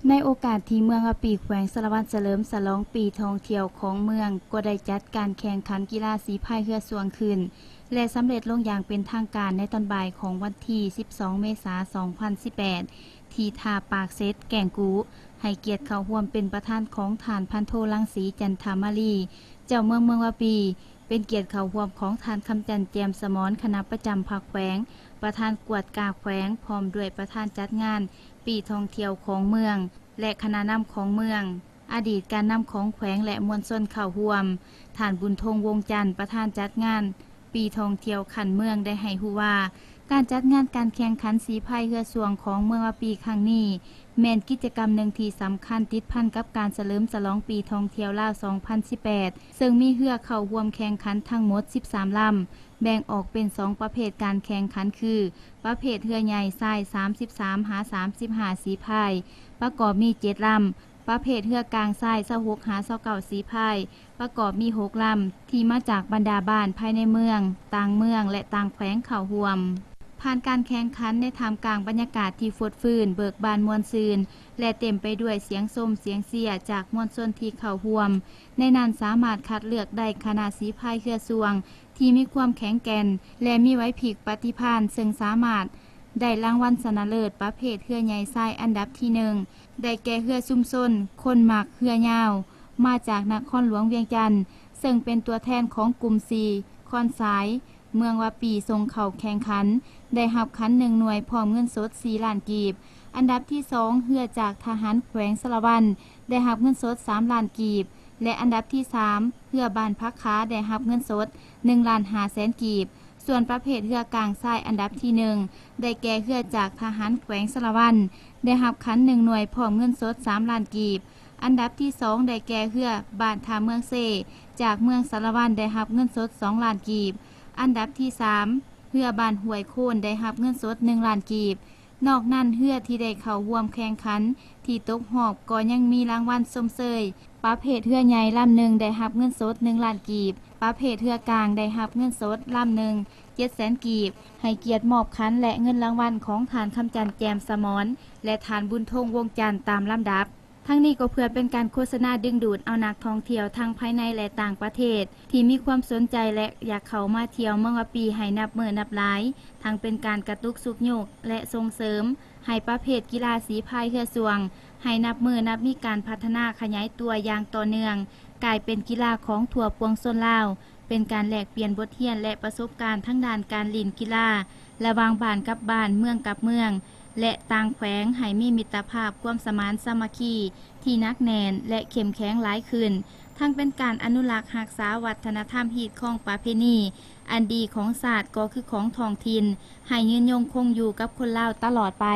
ໃນໂອກາດທີ່ເມືອງວາປີ ແຂວງສາລະວັນ ສະເຫຼີມສະຫຼອງປີທ່ອງທ່ຽວຂອງເມືອງ ກໍໄດ້ຈັດການແຂ່ງຂັນກິລາສີພາຍເຮືອຊ່ວງຂຶ້ນ ແລະ ສຳເລັດລົງຢ່າງເປັນທາງການໃນຕອນບ່າຍຂອງວັນທີສິບສອງ ເມສາ ສອງພັນສິບແປດ ທີ່ທ່າປາກເຊັດ ແກ້ງກູ ໃຫ້ກຽດເຂົ້າຮ່ວມເປັນປະທານຂອງທ່ານພັນໂທ ລັງສີ ຈັນທະມາລີ ເຈົ້າເມືອງເມືອງວາປີ, ເປັນກຽດເຂົ້າຮ່ວມຂອງທ່ານ ຄຳຈັນ ແຈ່ມສະໝອນ ຄະນະປະຈຳພັກແຂວງ ປະທານກວດກາແຂວງ ພ້ອມດ້ວຍປະທານຈັດງານ ປີທ່ອງທ່ຽວຂອງເມືອງ ແລະ ຄະນະນຳຂອງເມືອງ, ອະດີດການນຳຂອງແຂວງ ແລະ ມວນຊົນເຂົ້າຮ່ວມ. ທ່ານ ບຸນທົງ ວົງຈັນ ປະທານຈັດງານ ປີທ່ອງທ່ຽວຂັ້ນເມືອງ ໄດ້ໃຫ້ຮູ້ວ່າ ການຈັດງານການແຂ່ງຂັນສີພາຍເຮືອຊ່ວງຂອງເມືອງວາປີຄັ້ງນີ້ ແມ່ນກິດຈະກຳໜຶ່ງທີ່ສຳຄັນ ຕິດພັນກັບການສະເຫຼີມສະຫຼອງປີທ່ອງທ່ຽວລາວ ສອງພັນສິບແປດ ເຊິ່ງມີເຮືອເຂົ້າຮ່ວມແຂ່ງຂັນທັງໝົດສິບສາມລຳ, ແບ່ງອອກເປັນສອງປະເພດການແຂ່ງຂັນຄື ປະເພດເຮືອໃຫຍ່ຊາຍ ສາມສິບສາມ ຫາ ສາມສິບຫ້າ ສີພາຍ ປະກອບມີເຈັດລຳ, ປະເພດເຮືອກາງຊາຍ ຊາວຫົກ ຫາ ຊາວເກົ້າ ສີພາຍ ປະກອບມີຫົກລຳ ທີ່ມາຈາກບັນດາບ້ານພາຍໃນເມືອງ, ຕ່າງເມືອງ ແລະ ຕ່າງແຂວງເຂົ້າຮ່ວມ. ຜ່ານການແຂ່ງຂັນໃນທ່າມກາງບັນຍາກາດທີ່ຟົດຟື້ນ, ເບີກບານມ່ວນຊື່ນ ແລະ ເຕັມໄປດ້ວຍສຽງຊົມສຽງເຊຍຈາກມວນຊົນທີ່ເຂົ້າຮ່ວມ, ໃນນັ້ນສາມາດຄັດເລືອກໄດ້ຄະນະສີພາຍເຮືອຊ່ວງ ທີ່ມີຄວາມແຂງແກ່ນ ແລະ ມີໄຫວພິບປະຕິພານ ເຊິ່ງສາມາດໄດ້ລາງວັນຊະນະເລີດປະເພດເຮືອໃຫຍ່ຊາຍອັນດັບທີໜຶ່ງ ໄດ້ແກ່ເຮືອຊຸມຊົນຄົນມັກເຮືອຍາວ ມາຈາກນະຄອນຫຼວງວຽງຈັນ ເຊິ່ງເປັນຕົວແທນຂອງກຸ່ມສີ່ ຄອນຊາຍ ເມືອງວາປີ ສົ່ງເຂົ້າແຂ່ງຂັນ ໄດ້ຮັບຂັນໜຶ່ງໜ່ວຍ ພ້ອມເງິນສົດສີ່ລ້ານກີບ. ອັນດັບທີສອງ ເຮືອຈາກທະຫານແຂວງສາລະວັນ ໄດ້ຮັບເງິນສົດສາມລ້ານກີບ ແລະ ອັນດັບທີສາມ ເຮືອບ້ານຜັກຂາ ໄດ້ຮັບເງິນສົດໜຶ່ງລ້ານຫ້າແສນກີບ. ສ່ວນປະເພດເຮືອກາງຊາຍອັນດັບທີໜຶ່ງ ໄດ້ແກ່ເຮືອຈາກທະຫານແຂວງສາລະວັນ ໄດ້ຮັບຂັນໜຶ່ງໜ່ວຍ ພ້ອມເງິນສົດສາມລ້ານກີບ. ອັນດັບທີສອງ ໄດ້ແກ່ເຮືອບ້ານທ່າເມືອງເຊ ຈາກເມືອງສາລະວັນ ໄດ້ຮັບເງິນສົດສອງລ້ານກີບ. ອັນດັບທີສາມ ເຮືອບ້ານຫ້ວຍໂຄນ ໄດ້ຮັບເງິນສົດໜຶ່ງລ້ານກີບ. ນອກນັ້ນ ເຮືອທີ່ໄດ້ເຂົ້າຮ່ວມແຂ່ງຂັນທີ່ຕົກຮອບກໍຍັງມີລາງວັນຊົມເຊີຍ ປະເພດເຮືອໃຫຍ່ລຳໜຶ່ງໄດ້ຮັບເງິນສົດໜຶ່ງລ້ານກີບ, ປະເພດເຮືອກາງໄດ້ຮັບເງິນສົດລຳໜຶ່ງເຈັດແສນກີບ, ໃຫ້ກຽດມອບຂັນ ແລະ ເງິນລາງວັນຂອງທ່ານ ຄຳຈັນ ແຈ່ມສະໝອນ ແລະ ທ່ານ ບຸນທົງ ວົງຈັນ ຕາມລຳດັບ. ທັງນີ້ກໍເພື່ອເປັນການໂຄສະນາດຶງດູດເອົານັກທ່ອງທ່ຽວທັງພາຍໃນ ແລະ ຕ່າງປະເທດ ທີ່ມີຄວາມສົນໃຈ ແລະ ຢາກເຂົ້າມາທ່ຽວເມືອງວາປີໃຫ້ນັບມື້ນັບຫຼາຍ, ທັງເປັນການກະຕຸກຊຸກຍູ້ ແລະ ສົ່ງເສີມໃຫ້ປະເພດກິລາສີພາຍເຮືອຊ່ວງ ໃຫ້ນັບມື້ນັບມີການພັດທະນາຂະຫຍາຍຕົວຢ່າງຕໍ່ເນື່ອງ, ກາຍເປັນກິລາຂອງທົ່ວປວງຊົນລາວ, ເປັນການແລກປ່ຽນບົດຮຽນ ແລະ ປະສົບການທາງດ້ານການຫຼິ້ນກິລາ ລະຫວ່າງບ້ານກັບບ້ານ, ເມືອງກັບເມືອງ ແລະ ຕ່າງແຂວງ ໃຫ້ມີມິດຕະພາບ, ຄວາມສະໝານສາມັກຄີທີ່ໜັກແໜ້ນ ແລະ ເຂັ້ມແຂງຫຼາຍຂຶ້ນ, ທັງເປັນການອະນຸລັກຮັກສາວັດທະນະທຳຮີດຄອງປະເພນີອັນດີຂອງຊາດ ກໍຄືຂອງທ້ອງຖິ່ນ ໃຫ້ຍືນຍົງຄົງຢູ່ກັບຄົນລາວຕະຫຼອດໄປ.